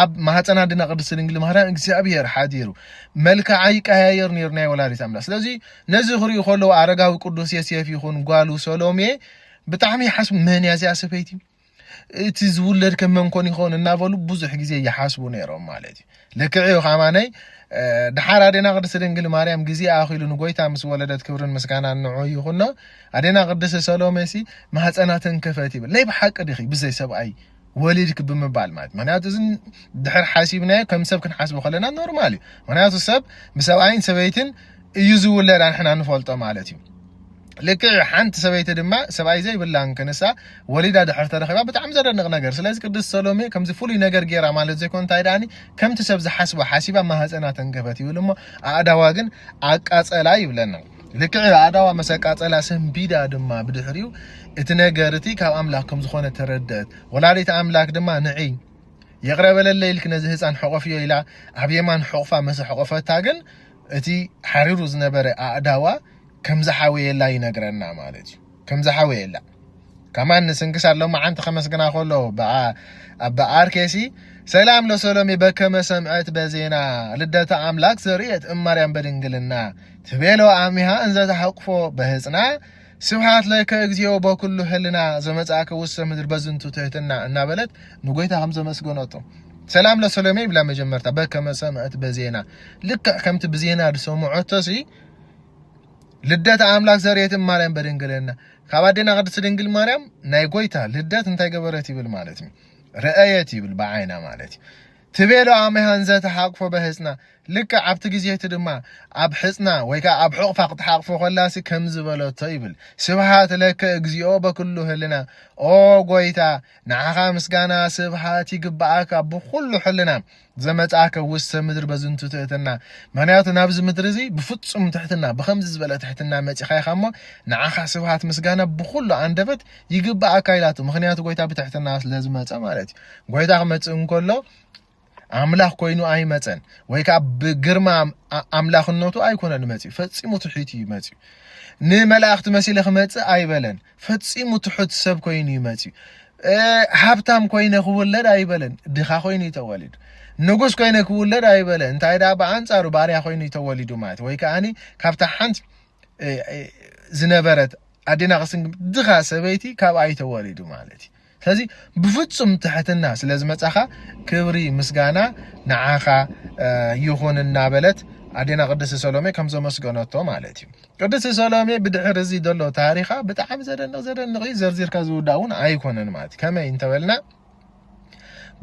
ኣብ ማህፀን ኣዴና ቅድስቲ ድንግል ማርያም እግዚኣብሔር ሓዲሩ፣ መልክዓ ይቀያየር ነይሩ ናይ ወላዲት ኣምላኽ። ስለዚ ነዚ ክርእዩ ከለዉ ኣረጋዊ ቅዱስ ዮሴፍ ይኹን ጓሉ ሰሎሜ ብጣዕሚ ይሓስቡ፣ "መን እያ እዚኣ ሰበይቲ? እቲ ዝውለድ ከ መን ኮን ይኸውን?" እናበሉ ብዙሕ ግዜ ይሓስቡ ነይሮም ማለት እዩ። ልክዕ እዩ፣ ከማነይ፣ እ፣ ድሓር ኣዴና ቅድስቲ ድንግል ማርያም ግዜ ኣኺሉ ንጎይታ ምስ ወለደት፣ ክብርን ምስጋናን ንዑ ይኹኖ፣ ኣዴና ቅድስቲ ሰሎሜሲ ማህፀና ተንከፈት ይብል። ናይ ብሓቂ ዲኺ ብዘይ ሰብኣይ ወሊድኪ ብምባል ማለት? ምኽንያቱ እዚ ድሕር ሓሲብናዮ ከም ሰብ ክንሓስቦ ከለና ኖርማል እዩ። ምኽንያቱ ሰብ ብሰብኣይን ሰበይትን እዩ ዝውለድ፣ ኣንሕና ንፈልጦ ማለት እዩ። ልክዕ ሓንቲ ሰበይቲ ድማ ሰብኣይ ዘይብላን ክንሳ ወሊዳ ድሕር ተረኺባ፣ ብጣዕሚ ዘደንቕ ነገር። ስለዚ ቅድስቲ ሰሎሜ ከምዚ ፍሉይ ነገር ገይራ ማለት ዘይኮነ፣ እንታይ ደኣኒ፣ ከምቲ ሰብ ዝሓስቦ ሓሲባ ማህፀና ተንከፈት ይብል እሞ፣ ኣእዳዋ ግን ኣቃጸላ ይብለና። ልክዕ ኣእዳዋ ምስ ኣቃጸላ ሰንቢዳ ድማ ብድሕሪኡ እቲ ነገር እቲ ካብ ኣምላኽ ከም ዝኾነ ተረደት። ወላዲት ኣምላኽ ድማ ንዒ ይቕረ በለለይ ኢልኪ ነዚ ህፃን ሕቆፍዮ ኢላ ኣብ የማን ሕቑፋ ምስ ኣሕቆፈታ ግን እቲ ሓሪሩ ዝነበረ ኣእዳዋ ከም ዝሓወየላ ይነግረና ማለት እዩ። ከም ዝሓወየላ። ከማን ንስንክሳር ሎማዓንቲ ከመስግና ከሎ በኣ-፣ ኣብ በኣርኬሲ፣ "ሰላም ለሰሎሜ በከመ ሰምዐት በዜና ልደተ ኣምላክ ዘርእየት እማርያም በድንግልና ትቤሎ ኣሚሃ እንዘ ተሐቅፎ በህፅና ስብሓት ለከ እግዚኣብሔር በኩሉ ህልና ዘመጻእከ ውስተ ምድር በዝንቱ ትሕትና እናበለት ንጎይታ ከም ዘመስገነቶ። ሰላም ለሰሎሜ ይብላ መጀመርታ በከመ ሰምዐት በዜና። ልክዕ ከምቲ ብዜና ዝሰምዐቶ ሲ ልደት ኣምላክ ዘርእየት ማርያም በድንግልና ካብ ኣዴና ቅድስት ድንግል ማርያም ናይ ጎይታ ልደት እንታይ ገበረት ይብል ማለት እዩ። ረአየት ይብል ብዓይና ማለት እዩ። ትቤሎ ኣመሃን ዘተሓቅፎ በህፅና ልክዕ ኣብቲ ግዜ እቲ ድማ ኣብ ሕፅና ወይ ከዓ ኣብ ሕቕፋ ክትሓቕፎ ከላሲ ከም ዝበለቶ ይብል። ስብሃት ለከ እግዚኣብሔር በኩሉ ህልና። ኦ ጎይታ ንዓኻ ምስጋና ስብሃት ይግብኣካ ብኩሉ ሕልና ዘመጻእከ ውስተ ምድር በዝንቱ ትሕትና። ምክንያቱ ናብዚ ምድሪ እዚ ብፍጹም ትሕትና ብከምዚ ዝበለ ትሕትና መጺኻ ኢኻ እሞ ንዓኻ ስብሃት ምስጋና ብኩሉ ኣንደበት ይግብኣካ ኢላቱ። ምክንያቱ ጎይታ ብትሕትና ስለዝመጸ ማለት እዩ። ጎይታ ክመጽእ እንከሎ ኣምላኽ ኮይኑ ኣይመጸን ወይ ከዓ ብግርማ ኣምላኽነቱ ኣይኮነን መጺኡ። ፈጺሙ ትሑት እዩ መጺኡ። ንመላእኽቲ መሲለ ክመጽእ ኣይበለን። ፈጺሙ ትሑት ሰብ ኮይኑ እዩ መጺኡ። ሃብታም ኮይነ ክውለድ ኣይበለን። ድኻ ኮይኑ እዩ ተወሊዱ። ንጉስ ኮይነ ክውለድ ኣይበለን። እንታይ ደኣ ብኣንጻሩ ባርያ ኮይኑ እዩ ተወሊዱ ማለት ወይ ከዓኒ ካብታ ሓንቲ ዝነበረት ኣዴና ቅድስት ድንግል ድኻ ሰበይቲ ካብኣ እዩ ተወሊዱ ማለት እዩ። ስለዚ ብፍጹም ትሕትና ስለ ዝመጻኻ ክብሪ ምስጋና ንዓኻ ይኹን እናበለት ኣዴና ቅድስት ሰሎሜ ከም ዘመስገነቶ ማለት እዩ። ቅድስት ሰሎሜ ብድሕሪ እዚ ዘሎ ታሪኻ ብጣዕሚ ዘደንቕ ዘደንቕ እዩ። ዘርዚርካ ዝውዳእ እውን ኣይኮነን ማለት እዩ። ከመይ እንተበልና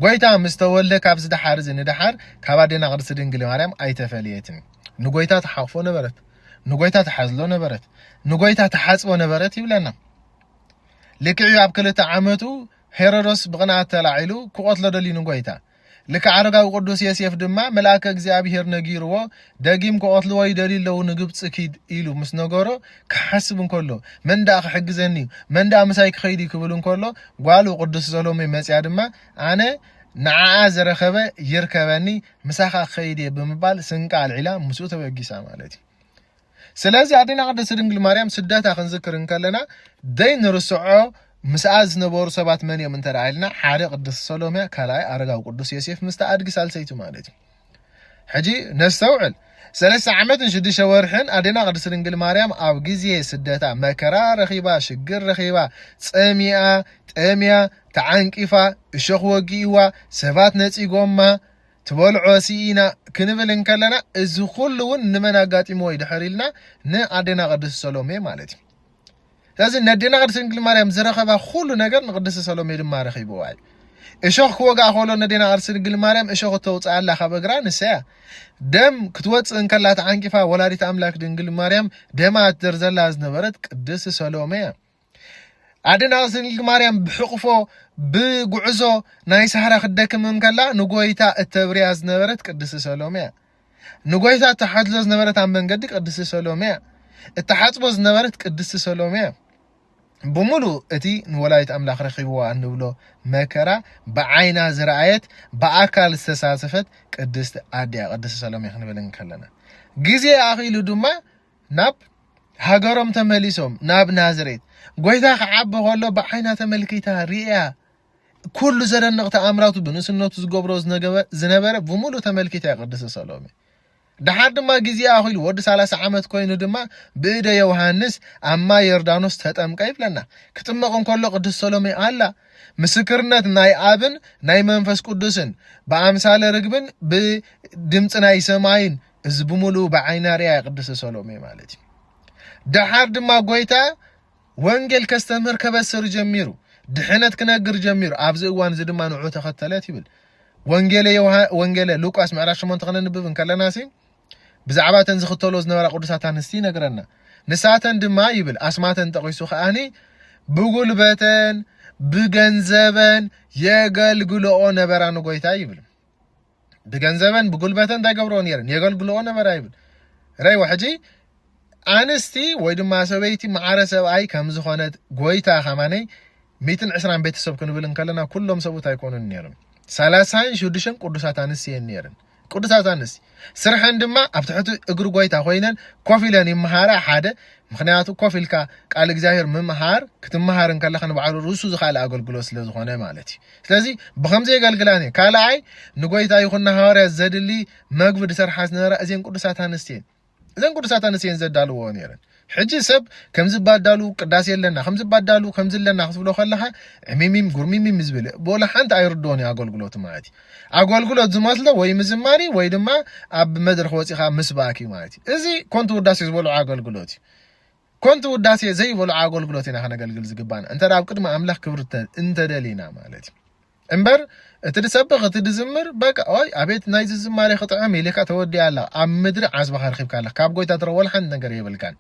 ጎይታ ምስ ተወልደ ካብዚ ደሓር እዚ ንደሓር ካብ ኣዴና ቅድስት ድንግል ማርያም ኣይተፈለየትን። ንጎይታ ትሓቕፎ ነበረት፣ ንጎይታ ትሓዝሎ ነበረት፣ ንጎይታ ትሓጽቦ ነበረት ይብለና። ልክዕ ኣብ ክልተ ዓመቱ ሄሮዶስ ብቕንኣት ተላዒሉ ክቐትሎ ደልዩ ንጎይታ። ልክዕ ኣረጋዊ ቅዱስ ዮሴፍ ድማ መልኣከ እግዚኣብሔር ነጊርዎ ደጊም ክቐትልዎ ይደልዩ ኣለዉ ንግብፂ ኪድ ኢሉ ምስ ነገሮ ክሓስብ እንከሎ መን ደኣ ክሕግዘኒ እዩ መን ደኣ ምሳይ ክኸይድ እዩ ክብል እንከሎ ጓሉ ቅዱስ ሰሎሜ መፅያ ድማ ኣነ ንዓኣ ዝረኸበ ይርከበኒ ምሳኻ ክኸይድ እየ ብምባል ስንቃ ኣልዒላ ምስኡ ተበጊሳ ማለት እዩ። ስለዚ ኣዴና ቅድስት ድንግል ማርያም ስደታ ክንዝክር እንከለና ደይ ንርስዖ ምስኣ ዝነበሩ ሰባት መን እዮም እንተ ኢልና ሓደ ቅዱስ ሰሎሜ ካልኣይ ኣረጋዊ ቅዱስ ዮሴፍ ምስቲ ኣድጊ ሳልሰይቲ ማለት እዩ። ሕጂ ነስተውዕል። ሰለስተ ዓመትን ሽዱሽተ ወርሕን ኣዴና ቅድስት ድንግል ማርያም ኣብ ግዜ ስደታ መከራ ረኺባ ሽግር ረኺባ ጸሚኣ ጠምያ ተዓንቂፋ እሾኽ ወጊእዋ ሰባት ነጺጎማ ትበልዖ ስኢና ክንብል እንከለና እዚ ኩሉ እውን ንመን ኣጋጢምዎ እዩ ድሕር ኢልና ንኣዴና ቅድስት ሰሎሜ ማለት እዩ። ስለዚ ነዴና ቅድስት ድንግል ማርያም ዝረኸባ ኩሉ ነገር ንቅድስት ሰሎሜ ድማ ረኺብዋ እዩ። እሾኽ ክወግኣ ከሎ ነዴና ቅድስት ድንግል ማርያም እሾኽ እተውፅኣላ ካብ እግራ ንሰያ ደም ክትወፅእ እንከላ ተዓንቂፋ ወላዲት ኣምላክ ድንግል ማርያም ደማ ትደርዘላ ዝነበረት ቅድስት ሰሎሜ እያ። ኣዴና ቅድስት ድንግል ማርያም ብሕቕፎ ብጉዕዞ ናይ ሳህራ ክትደክም እንከላ ንጎይታ እተብርያ ዝነበረት ቅድስቲ ሰሎሜ እያ። ንጎይታ እተሓድሎ ዝነበረት ኣብ መንገዲ ቅድስቲ ሰሎሜ እያ። እተሓጽቦ ዝነበረት ቅድስቲ ሰሎሜ እያ። ብምሉእ እቲ ንወላዲት ኣምላኽ ረኺብዋ እንብሎ መከራ ብዓይና ዝረኣየት ብኣካል ዝተሳተፈት ቅድስቲ ኣዲኣ ቅድስቲ ሰሎሜ ክንብል እንከለና ግዜ ኣኺሉ ድማ ናብ ሃገሮም ተመሊሶም ናብ ናዝሬት ጎይታ ክዓቢ ከሎ ብዓይና ተመልኪታ ርእያ ኩሉ ዘደንቕ ተኣምራቱ ብንእስነቱ ዝገብሮ ዝነገበ- ዝነበረ ብምሉእ ተመልኪታ እያ ቅድስቲ ሰሎሜ። ደሓር ድማ ግዜ ኣኺሉ ወዲ ሰላሳ ዓመት ኮይኑ ድማ ብእደ ዮሃንስ ኣብ ማይ ዮርዳኖስ ተጠምቀ ይብለና። ክጥመቕ እንከሎ ቅድስቲ ሰሎሜ ኣላ። ምስክርነት ናይ ኣብን ናይ መንፈስ ቅዱስን ብኣምሳለ ርግብን ብድምፂ ናይ ሰማይን እዚ ብምሉኡ ብዓይና ርእያ ቅድስቲ ሰሎሜ ማለት እዩ። ደሓር ድማ ጎይታ ወንጌል ከስተምህር ከበስር ጀሚሩ ድሕነት ክነግር ጀሚሩ ኣብዚ እዋን እዚ ድማ ንዑ ተኸተለት ይብል። ወንጌለ ዮሃ- ወንጌለ ሉቃስ ምዕራፍ ሸሞንተ ክነንብብ እንከለና ሲ ብዛዕባ እተን ዝኽተሎ ዝነበራ ቅዱሳት ኣንስቲ ይነግረና። ንሳተን ድማ ይብል ኣስማተን ጠቒሱ ከኣኒ ብጉልበተን ብገንዘበን የገልግልኦ ነበራ ንጎይታ ይብል። ብገንዘበን ብጉልበተን እንታይ ገብርኦ ነይረን የገልግልኦ ነበራ ይብል። ረይዎ ሕጂ ኣንስቲ ወይ ድማ ሰበይቲ ማዕረ ሰብኣይ ከም ዝኾነት ጎይታ ከማነይ ሚትን ዕስራን ቤተሰብ ክንብል እንከለና ኩሎም ሰብኡት ኣይኮኑን ነይሮም። ሰላሳን ሽዱሽን ቅዱሳት ኣንስቲ እየን ነይረን። ቅዱሳት ኣንስቲ ስርሐን ድማ ኣብ ትሕቲ እግሪ ጎይታ ኮይነን ኮፍ ኢለን ይመሃራ ሓደ ምክንያቱ ኮፍ ኢልካ ቃል እግዚኣብሔር ምምሃር ክትመሃር እንከለካ ንባዕሉ ርእሱ ዝካለ ኣገልግሎት ስለ ዝኾነ ማለት እዩ። ስለዚ ብከምዚ የገልግላን እየ። ካልኣይ ንጎይታ ይኹን ንሃዋርያት ዘድሊ መግቢ ዝሰርሓ ዝነበራ እዘን ቅዱሳት ኣንስቲ እየን። እዘን ቅዱሳት ኣንስቲ እየን ዘዳልዎ ነይረን። ሕጂ ሰብ ከምዚ ባዳሉ ቅዳሴ ኣለና፣ ከምዚ ባዳሉ ከምዚ ኣለና ክትብሎ ከለኻ ዕሚሚም ጉርሚሚም ዝብል ወላ ሓንቲ ኣይርድኦን እዩ ኣገልግሎቱ ማለት እዩ። ኣገልግሎት ዝመስሎ ወይ ምዝማሪ ወይ ድማ ኣብ መድረኽ ወፂኻ ምስባክ እዩ ማለት እዩ። እዚ ኮንቱ ውዳሴ ዝበልዖ ኣገልግሎት እዩ። ኮንቱ ውዳሴ ዘይበልዖ ኣገልግሎት ኢና ከነገልግል ዝግባና እንተ ኣብ ቅድሚ ኣምላኽ ክብሪ እንተደሊና ማለት እዩ። እምበር እቲ ድሰብኽ እቲ ድዝምር በቃ ኦይ ኣቤት ናይ ዝዝማሬ ክጥዕም ኢልካ ተወዲኣ ኣላ። ኣብ ምድሪ ዓስብኻ ረኺብካ ኣለኻ፣ ካብ ጎይታ ትረኽቦ ሓንቲ ነገር የብልካን።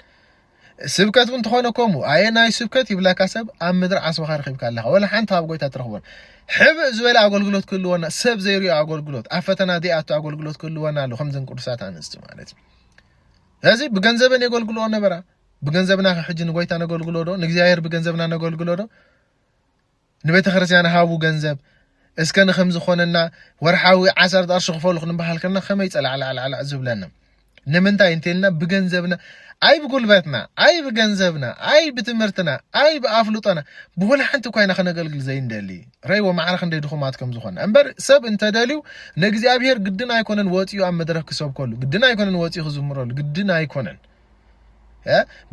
ስብከት እውን ተኾነ ከምኡ ኣየ ናይ ስብከት ይብላካ ሰብ ኣብ ምድሪ ዓስብኻ ረኺብካ ኣለኻ፣ ወላ ሓንቲ ካብ ጎይታ ትረኽቦን። ሕብእ ዝበለ ኣገልግሎት ክህልወና ሰብ ዘይሪኦ ኣገልግሎት ኣብ ፈተና ዘይኣቱ ኣገልግሎት ክህልወና ኣሎ ከምዘን ቅዱሳት ኣንስቲ ማለት እዩ። ስለዚ ብገንዘበን የገልግልኦ ነበራ። ብገንዘብና ሕጂ ንጎይታ ነገልግሎ ዶ ንእግዚኣብሔር ብገንዘብና ነገልግሎ ዶ? ንቤተ ክርስቲያን ሃቡ ገንዘብ እስከ ንከም ዝኾነና ወርሓዊ ዓሰርተ ቅርሺ ክፈሉ ክንበሃል ከለና ከመይ ጸላዕላዕላዕላዕ ዝብለና? ንምንታይ እንተልና ብገንዘብና ኣይ ብጉልበትና ኣይ ብገንዘብና ኣይ ብትምህርትና ኣይ ብኣፍልጦና ብወላ ሓንቲ እኳ ኢና ክነገልግል ዘይንደሊ። ረይዎ ማዕረ ክንደይ ድኹማት ከም ዝኾነ እምበር ሰብ እንተደልዩ ንእግዚኣብሔር ግድን ኣይኮነን ወፂኡ ኣብ መድረክ ክሰብከሉ ግድን ኣይኮነን ወፂኡ ክዝምረሉ ግድን ኣይኮነን።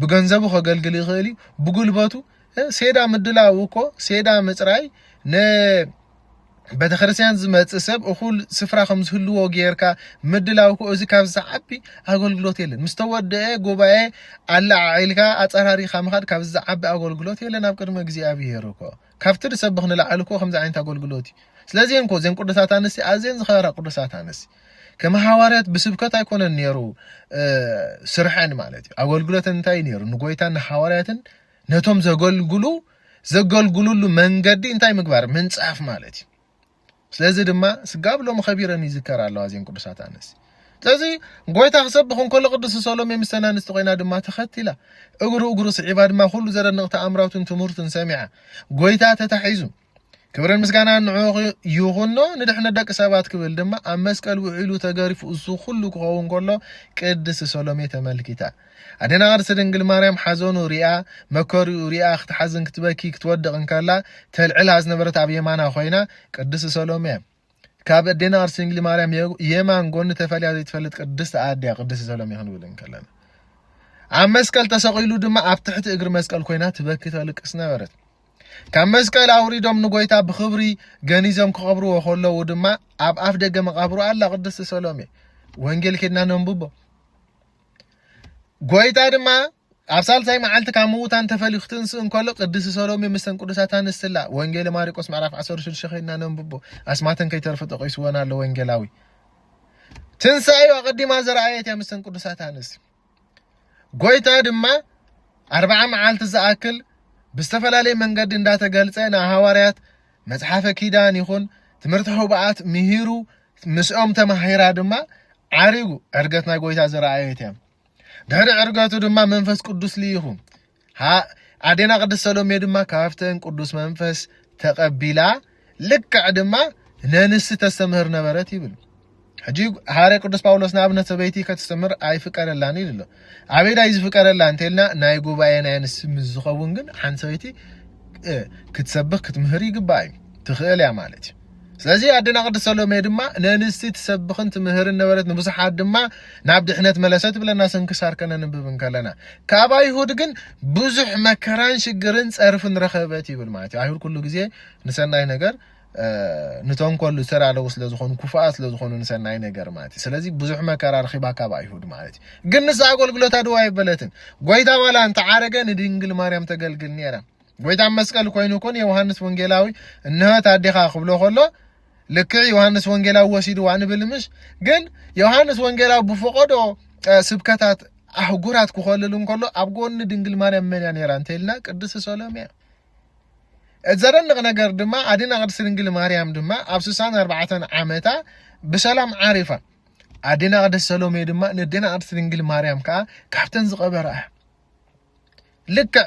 ብገንዘቡ ከገልግል ይኽእል እዩ። ብጉልበቱ ሴዳ ምድላው እኮ ሴዳ ምፅራይ ን ቤተክርስትያን ዝመፅእ ሰብ እኹል ስፍራ ከም ዝህልዎ ጌርካ ምድላው እኮ እዚ ካብ ዝዓቢ ኣገልግሎት የለን። ምስ ተወደአ ጉባኤ ኣለዓዒልካ ኣፀራሪኻ ምኻድ ካብ ዝዓቢ ኣገልግሎት የለን ኣብ ቅድሚ እግዚኣብሄር እኮ። ካብቲ ዝሰብኽ ንላዕሊ እኮ ከምዚ ዓይነት ኣገልግሎት እዩ። ስለዚን እኮ እዘን ቅዱሳት ኣንስቲ ኣዝየን ዝኸበራ ቅዱሳት ኣንስቲ ከም ሃዋርያት ብስብከት ኣይኮነን ነይሩ ስርሐን ማለት እዩ። ኣገልግሎተን እንታይ ነይሩ? ንጎይታን ንሃዋርያትን ነቶም ዘገልግሉ ዘገልግሉሉ መንገዲ እንታይ ምግባር? ምንጻፍ ማለት እዩ። ስለዚ ድማ ስጋብ ሎም ከቢረን ይዝከር ኣለዋ እዚን ቅዱሳት ኣንስቲ። ስለዚ ጎይታ ክሰብኽ እንከሎ ቅዱስ ሰሎሜ ምስተን ኣንስቲ ኮይና ድማ ተኸቲላ እግሩ እግሩ ስዒባ ድማ ኩሉ ዘደንቕ ተኣምራቱን ትምህርቱን ሰሚዓ ጎይታ ተታሒዙ ክብርን ምስጋናን ንዕኡ ይኹኖ ንድሕነት ደቂ ሰባት ክብል ድማ ኣብ መስቀል ውዒሉ ተገሪፉ እሱ ኩሉ ክኸውን ከሎ ቅድስቲ ሰሎሜ ተመልኪታ። ኣዴና ቅድስቲ ድንግል ማርያም ሓዘኑ ሪኣ መከሪኡ ሪኣ ክትሓዝን ክትበኪ ክትወድቕ እንከላ ተልዕላ ዝነበረት ኣብ የማና ኮይና ቅድስቲ ሰሎሜ ካብ ኣዴና ቅድስቲ ድንግል ማርያም የማን ጎኒ ተፈልያ ዘይትፈልጥ ቅድስቲ ኣድያ ቅድስቲ ሰሎሜ ክንብል እንከለና ኣብ መስቀል ተሰቒሉ ድማ ኣብ ትሕቲ እግሪ መስቀል ኮይና ትበኪ ተልቅስ ነበረት። ካብ መስቀል ኣውሪዶም ንጎይታ ብኽብሪ ገኒዞም ክቐብርዎ ከለዉ ድማ ኣብ ኣፍ ደገ መቓብሩ ኣላ ቅድስቲ ሰሎሜ። ወንጌል ኬድና ነንብቦ። ጎይታ ድማ ኣብ ሳልሳይ መዓልቲ ካብ ምዉታን ተፈልዩ ክትንስእ እንከሎ ቅድስቲ ሰሎሜ ምስተን ቅዱሳት ኣንስትላ ወንጌል ማርቆስ ምዕራፍ ዓሰርተ ሽዱሽተ ኬድና ነንብቦ። ኣስማተን ከይተርፈ ጠቂስወን ኣሎ ወንጌላዊ። ትንሳኤ ኣቐዲማ ዝረኣየት እያ ምስተን ቅዱሳት ኣንስቲ። ጎይታ ድማ ኣርብዓ መዓልቲ ዝኣክል ብዝተፈላለየ መንገዲ እንዳተገልጸ ንሃዋርያት መጽሓፈ ኪዳን ይኹን ትምህርቲ ህቡኣት ምሂሩ ምስኦም ተማሂራ ድማ ዓሪጉ ዕርገት ናይ ጎይታ ዝረኣየት እያ። ድሕሪ ዕርገቱ ድማ መንፈስ ቅዱስ ልኢኹ። ኣዴና ቅድስት ሰሎሜ ድማ ካብተን ቅዱስ መንፈስ ተቐቢላ ልክዕ ድማ ነንስቲ ተስተምህር ነበረት ይብል። ሕጂ ሃዋርያ ቅዱስ ጳውሎስ ንኣብነት ሰበይቲ ከተስተምህር ኣይፍቀደላን ኢሉ ኣሎ። ኣበይ ዳይ ዝፍቀደላ እንተልና ናይ ጉባኤ ናይ ኣንስቲ ምስ ዝኸውን ግን ሓንቲ ሰበይቲ ክትሰብኽ ክትምህር ይግባእ እዩ። ትኽእል እያ ማለት እዩ። ስለዚ ኣዴና ቅድስት ሰሎሜ ድማ ነንስቲ ትሰብኽን ትምህርን ነበረት፣ ንብዙሓት ድማ ናብ ድሕነት መለሰት ብለና ስንክሳር ከነንብብ እንከለና ካብ ኣይሁድ ግን ብዙሕ መከራን ሽግርን ጸርፍን ረኸበት ይብል ማለት እዩ። ኣይሁድ ኩሉ ግዜ ንሰናይ ነገር ንተንኮል ዝተዳለዉ ስለ ዝኾኑ ክፉኣት ስለ ዝኾኑ ንሰናይ ነገር ማለት እዩ። ስለዚ ብዙሕ መከራ ረኺባ ካብ ኣይሁድ ማለት እዩ። ግን ንሳ ኣገልግሎታ ድዋ ኣይበለትን። ጎይታ ዋላ እንተዓረገ ንድንግል ማርያም ተገልግል ነይራ። ጎይታ መስቀል ኮይኑ ኮን ዮሃንስ ወንጌላዊ እንሆት ኣዴኻ ክብሎ ከሎ ልክዕ ዮሃንስ ወንጌላዊ ወሲድዋ ንብል ምሽ ግን ዮሃንስ ወንጌላዊ ብፈቐዶ ስብከታት ኣህጉራት ክኸልል እንከሎ ኣብ ጎኒ ድንግል ማርያም መን እያ ነይራ እንተልና ቅድስቲ ሰሎሜ እያ። እቲ ዘደንቕ ነገር ድማ ኣዴና ቅድስቲ ድንግል ማርያም ድማ ኣብ ስሳን ኣርባዕተን ዓመታ ብሰላም ዓሪፋ። ኣዴና ቅድስቲ ሰሎሜ ድማ ንኣዴና ቅድስቲ ድንግል ማርያም ከዓ ካብተን ዝቐበራ እያ። ልክዕ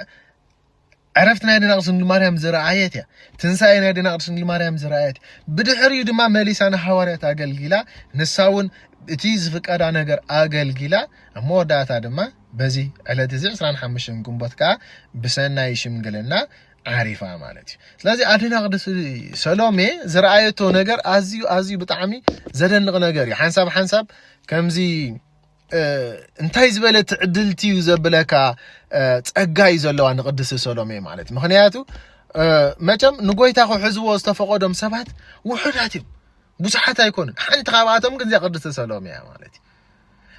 ዕረፍቲ ናይ ኣዴና ቅድስቲ ድንግል ማርያም ዝረኣየት እያ። ትንሳኤ ናይ ኣዴና ቅድስቲ ድንግል ማርያም ዝረኣየት እያ። ብድሕሪኡ ድማ መሊሳ ንሃዋርያት ኣገልጊላ፣ ንሳ እውን እቲ ዝፍቀዳ ነገር ኣገልጊላ፣ ኣብ መወዳእታ ድማ በዚ ዕለት እዚ ዕስራን ሓሙሽተን ግንቦት ከዓ ብሰናይ ሽምግልና ዓሪፋ ማለት እዩ። ስለዚ ኣዴና ቅድስቲ ሰሎሜ ዝረኣየቶ ነገር ኣዝዩ ኣዝዩ ብጣዕሚ ዘደንቕ ነገር እዩ። ሓንሳብ ሓንሳብ ከምዚ እንታይ ዝበለ ትዕድልቲ እዩ ዘብለካ ጸጋ እዩ ዘለዋ ንቅድስቲ ሰሎሜ ማለት። ምክንያቱ መቸም ንጎይታ ክሕዝዎ ዝተፈቀዶም ሰባት ውሑዳት እዮም፣ ብዙሓት ኣይኮኑን። ሓንቲ ካብኣቶም ግን እዚኣ ቅድስቲ ሰሎሜ እያ ማለት እዩ።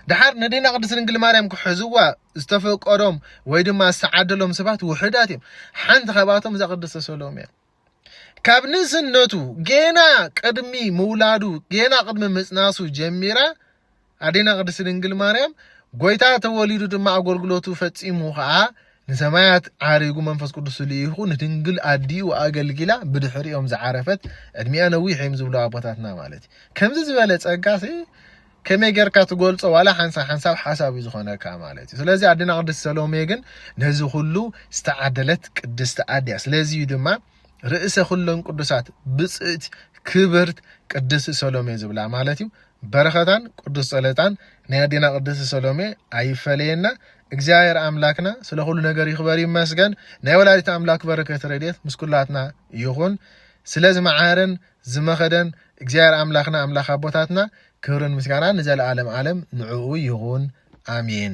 ደሓር ነዴና ቅድስቲ ድንግል ማርያም ክሕዝዋ ዝተፈቀዶም ወይ ድማ ዝተዓደሎም ሰባት ውሑዳት እዮም። ሓንቲ ካብኣቶም እዛ ቅድስቲ ሰሎሜ እያ። ካብ ንእስነቱ ገና ቅድሚ ምውላዱ ገና ቅድሚ ምጽናሱ ጀሚራ ኣዴና ቅድስቲ ድንግል ማርያም ጎይታ ተወሊዱ ድማ ኣገልግሎቱ ፈጺሙ ኸኣ ንሰማያት ዓሪጉ መንፈስ ቅዱስ ልኢኹ ንድንግል ኣዲኡ ኣገልጊላ ብድሕሪኦም ዝዓረፈት ዕድሚኣ ነዊሕ እዮም ዝብሉ ኣቦታትና ማለት እዩ። ከምዚ ዝበለ ጸጋ ከመይ ጌርካ ትገልጾ? ዋላ ሓንሳብ ሓንሳብ ሓሳብ እዩ ዝኾነካ ማለት እዩ። ስለዚ ኣዴና ቅድስቲ ሰሎሜ ግን ነዚ ኩሉ ዝተዓደለት ቅድስቲ ኣድያ። ስለዚ እዩ ድማ ርእሰ ኩለን ቅዱሳት ብጽእት ክብርት ቅድስቲ ሰሎሜ ዝብላ ማለት እዩ። በረኸታን ቅዱስ ጸሎታን ናይ ኣዴና ቅድስቲ ሰሎሜ ኣይፈለየና። እግዚኣብሔር ኣምላክና ስለ ኩሉ ነገር ይኽበር ይመስገን። ናይ ወላዲት ኣምላክ በረከት ረድኤት ምስ ኩላትና ይኹን። ስለ ዝመዓረን ዝመኸደን እግዚኣብሔር ኣምላክና ኣምላክ ኣቦታትና ክብርን ምስጋና ንዘለዓለም ዓለም ንዕኡ ይኹን። ኣሜን።